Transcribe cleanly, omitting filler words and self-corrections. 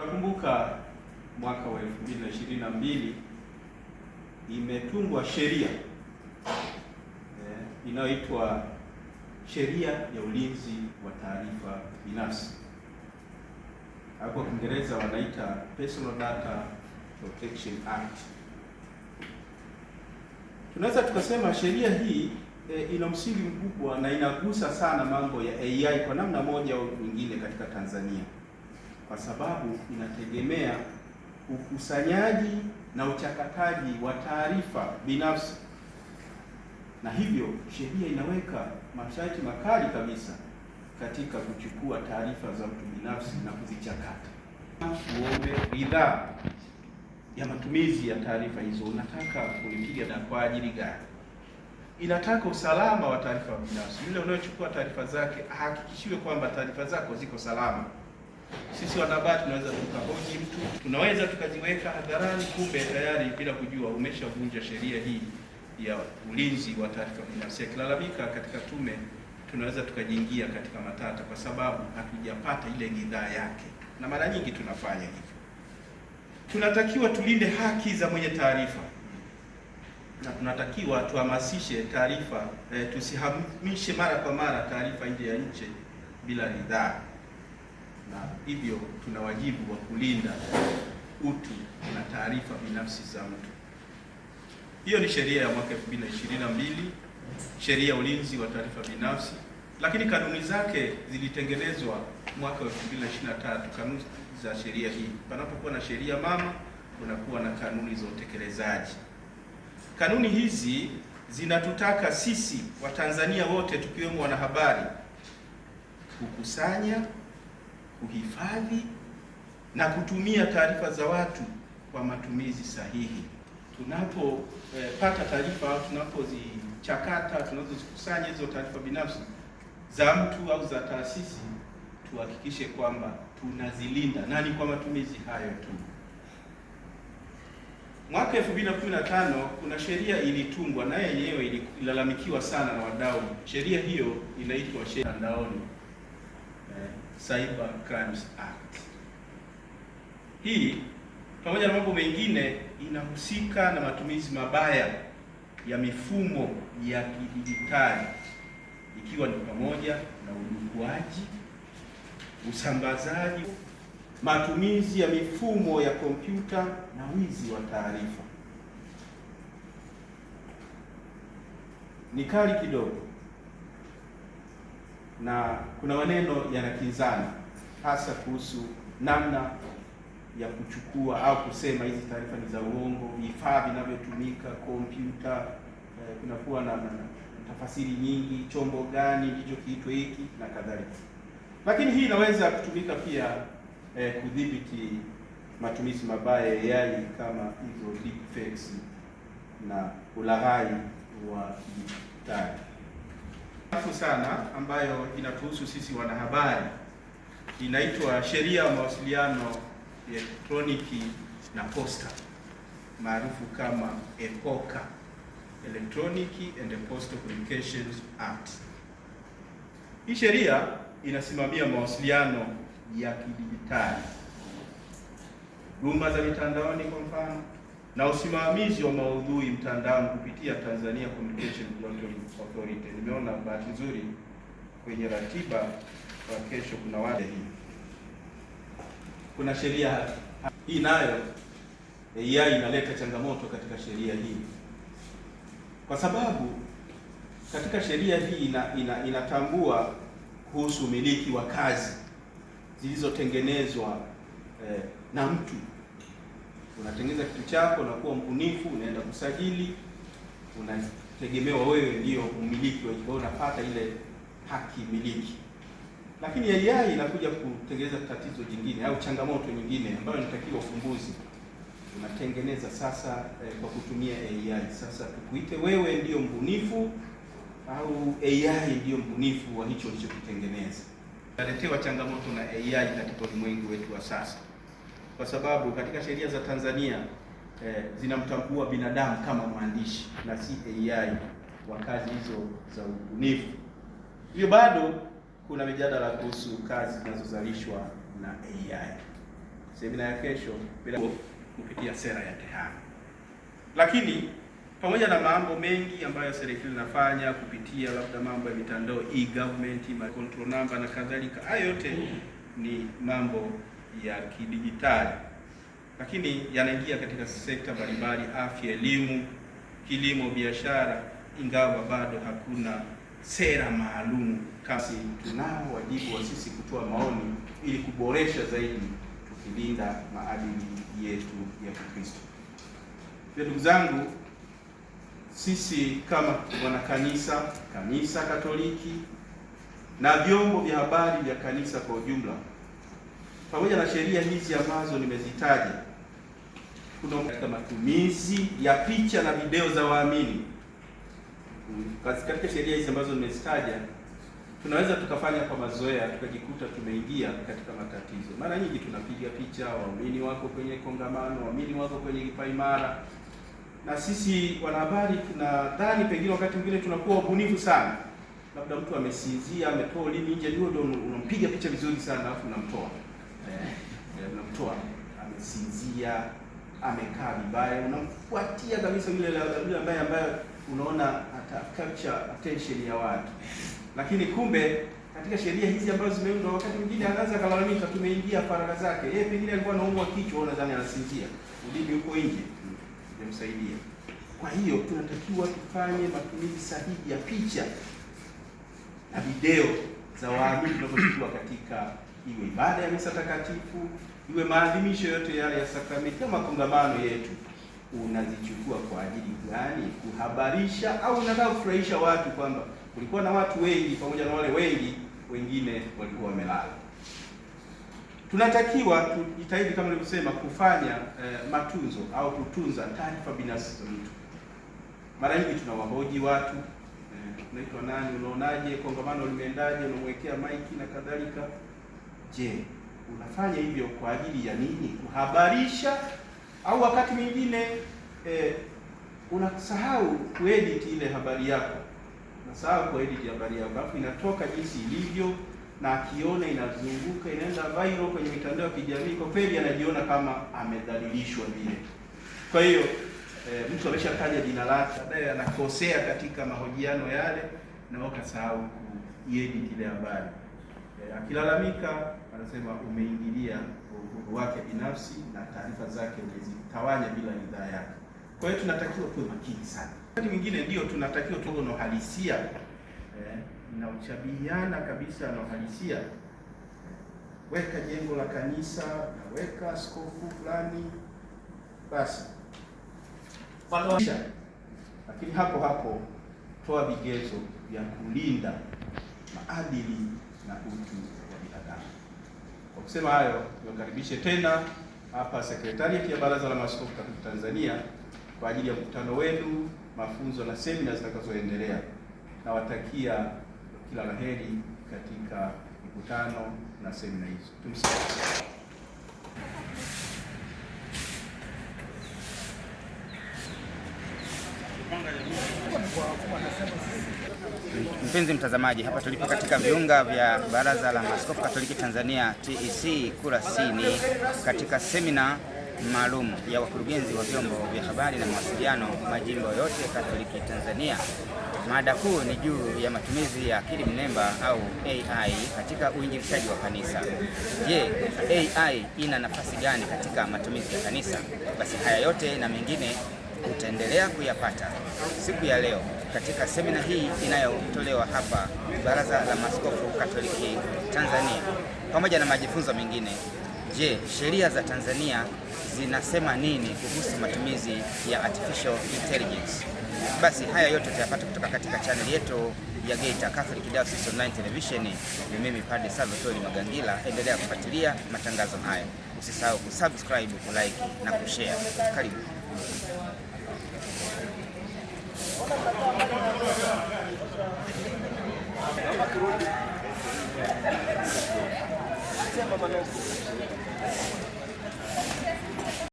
Nakumbuka mwaka wa 2022 imetungwa sheria inayoitwa Sheria ya Ulinzi wa Taarifa Binafsi, au kwa Kiingereza wanaita Personal Data Protection Act. Tunaweza tukasema sheria hii ina msingi mkubwa na inagusa sana mambo ya AI kwa namna moja au nyingine katika Tanzania, kwa sababu inategemea ukusanyaji na uchakataji wa taarifa binafsi, na hivyo sheria inaweka masharti makali kabisa katika kuchukua taarifa za mtu binafsi na kuzichakata. Uombe ridhaa ya matumizi ya taarifa hizo, unataka kulipiga na kwa ajili gani? Inataka usalama wa taarifa binafsi. Yule unayochukua taarifa zake ahakikishiwe kwamba taarifa zako ziko salama. Sisi wanahabari tunaweza tukahoji mtu, tunaweza tukaziweka hadharani, kumbe tayari bila kujua umeshavunja sheria hii ya ulinzi wa taarifa binafsi. Akilalamika katika tume, tunaweza tukajiingia katika matata, kwa sababu hatujapata ile ridhaa yake, na mara nyingi tunafanya hivyo. Tunatakiwa tulinde haki za mwenye taarifa na tunatakiwa tuhamasishe taarifa tusihamishe mara kwa mara taarifa nje ya nchi bila ridhaa, na hivyo tuna wajibu wa kulinda utu na taarifa binafsi za mtu. Hiyo ni sheria ya mwaka 2022, sheria ya ulinzi wa taarifa binafsi, lakini kanuni zake zilitengenezwa mwaka 2023. Kanuni za sheria hii, panapokuwa na sheria mama, kunakuwa na kanuni za utekelezaji. Kanuni hizi zinatutaka sisi Watanzania wote tukiwemo wanahabari kukusanya, kuhifadhi na kutumia taarifa za watu kwa matumizi sahihi. Tunapopata taarifa au tunapozichakata, tunazozikusanya hizo taarifa binafsi za mtu au za taasisi, tuhakikishe kwamba tunazilinda na ni kwa matumizi hayo tu. Mwaka 2015 kuna sheria ilitungwa na yenyewe ililalamikiwa sana na wadau. Sheria hiyo inaitwa sheria mtandaoni, Cyber Crimes Act. Hii pamoja na mambo mengine inahusika na matumizi mabaya ya mifumo ya kidijitali ikiwa ni pamoja na udukuaji, usambazaji, matumizi ya mifumo ya kompyuta na wizi wa taarifa. Ni kali kidogo na kuna maneno yanakinzana hasa kuhusu namna ya kuchukua au kusema hizi taarifa ni za uongo, vifaa vinavyotumika, kompyuta, kunakuwa na tafasiri nyingi, chombo gani ndicho kiitwe hiki na kadhalika. Lakini hii inaweza kutumika pia kudhibiti matumizi mabaya ya AI kama hizo deepfakes na ulaghai wa kidijitali. Sana ambayo inatuhusu sisi wanahabari inaitwa sheria ya mawasiliano ya elektroniki na posta, maarufu kama EPOCA, Electronic and Postal Communications Act. Hii sheria inasimamia mawasiliano ya kidijitali, huduma za mitandaoni kwa mfano, na usimamizi wa maudhui mtandaoni kupitia Tanzania Communication Authority. Nimeona bahati nzuri kwenye ratiba kwa kesho kuna wale hii kuna sheria hii nayo AI inaleta changamoto katika sheria hii, kwa sababu katika sheria hii inatambua kuhusu umiliki wa kazi zilizotengenezwa na mtu. Unatengeneza kitu chako, unakuwa mbunifu, unaenda kusajili, unategemewa wewe ndio mmiliki wa hiyo, unapata ile haki miliki. Lakini AI inakuja kutengeneza tatizo jingine au changamoto nyingine ambayo inatakiwa ufumbuzi. Unatengeneza sasa kwa kutumia AI. Sasa tukuite wewe ndiyo mbunifu au AI ndiyo mbunifu wa hicho ulichokitengeneza? Naletewa changamoto na AI katika ulimwengu wetu wa sasa, kwa sababu katika sheria za Tanzania zinamtambua binadamu kama mwandishi na si AI wa kazi hizo za ubunifu. Hiyo bado kuna mijadala kuhusu kazi zinazozalishwa na AI. Semina ya kesho bila kupitia sera ya TEHAMA. Lakini pamoja na mambo mengi ambayo serikali inafanya kupitia labda mambo ya mitandao, e-government, control number na kadhalika, hayo yote ni mambo ya kidijitali, lakini yanaingia katika sekta mbalimbali: afya, elimu, kilimo, biashara, ingawa bado hakuna sera maalum. Kasi tunao wajibu wa sisi kutoa maoni ili kuboresha zaidi, tukilinda maadili yetu ya Kikristo. Ndugu zangu, sisi kama wanakanisa, kanisa Katoliki na vyombo vya habari vya kanisa kwa ujumla, pamoja na sheria hizi ambazo nimezitaja, kuna katika matumizi ya picha na video za waamini. Katika sheria hizi ambazo nimezitaja, tunaweza tukafanya kwa mazoea tukajikuta tumeingia katika matatizo. Mara nyingi tunapiga picha, waumini wako kwenye kongamano, waumini wako kwenye kipaimara, na sisi wanahabari tunadhani pengine wakati mwingine tunakuwa wabunifu sana, labda mtu amesinzia, ametoa ulimi nje, ndio unampiga picha vizuri sana, alafu unamtoa unamtoa, amesinzia, amekaa vibaya, unamfuatia kabisa yule ambaye unaona ata capture attention ya watu. Lakini kumbe katika sheria hizi ambazo zimeundwa, wakati mwingine anaanza kalalamika, tumeingia faragha zake. Yeye pengine alikuwa anaumwa kichwa, unadhani anasinzia, ulimi uko nje, hujamsaidia. Kwa hiyo tunatakiwa tufanye matumizi sahihi ya picha na video za waamini tunapochukua katika iwe ibada ya misa takatifu, iwe maadhimisho yote yale ya sakramenti kama kongamano yetu. Unazichukua kwa ajili gani? Kuhabarisha au unataka kufurahisha watu kwamba kulikuwa na watu wengi, pamoja na wale wengi wengine walikuwa wamelala? Tunatakiwa tujitahidi kama nilivyosema, kufanya matunzo au kutunza taarifa binafsi za mtu. Mara nyingi tunawahoji watu, unaitwa nani, unaonaje, kongamano limeendaje, unamwekea maiki na kadhalika. Je, unafanya hivyo kwa ajili ya nini? Kuhabarisha au wakati mwingine unasahau kuedit ile habari yako, unasahau kuedit habari yako, alafu inatoka jinsi ilivyo, na akiona inazunguka inaenda viral kwenye mitandao ya kijamii, kwa kweli anajiona kama amedhalilishwa vile. Kwa hiyo mtu ameshataja jina lake, baadaye anakosea katika mahojiano yale, na ukasahau kuedit ile habari. Akilalamika anasema umeingilia uhuru wake binafsi na taarifa zake umezitawanya bila ridhaa yake. Kwa hiyo tunatakiwa tuwe makini sana. Wakati mwingine ndio tunatakiwa tuwe na uhalisia na uchabiana kabisa na uhalisia. Weka jengo la kanisa na weka askofu fulani basi, lakini hapo hapo toa vigezo vya kulinda maadili na utu wa binadamu. Kwa kusema hayo, niwakaribishe tena hapa Sekretarieti ya Baraza la Maaskofu Katoliki Tanzania kwa ajili ya mkutano wenu, mafunzo na semina zitakazoendelea. Nawatakia kila la heri katika mikutano na semina hizo. Tumsifu. Mpenzi mtazamaji, hapa tulipo katika viunga vya Baraza la Maaskofu Katoliki Tanzania TEC Kurasini, katika semina maalum ya wakurugenzi wa vyombo vya habari na mawasiliano majimbo yote Katoliki Tanzania. Mada kuu ni juu ya matumizi ya akili mnemba au AI katika uinjilishaji wa kanisa. Je, AI ina nafasi gani katika matumizi ya kanisa? Basi haya yote na mengine utaendelea kuyapata siku ya leo katika semina hii inayotolewa hapa Baraza la Maaskofu Katoliki Tanzania, pamoja na majifunzo mengine. Je, sheria za Tanzania zinasema nini kuhusu matumizi ya artificial intelligence? Basi haya yote utayapata kutoka katika channel yetu ya Geita Catholic Diocese Online Television. Ni mimi Padre Salvatore Magangila. Endelea kufuatilia matangazo haya, usisahau kusubscribe, kulike na kushare. Karibu.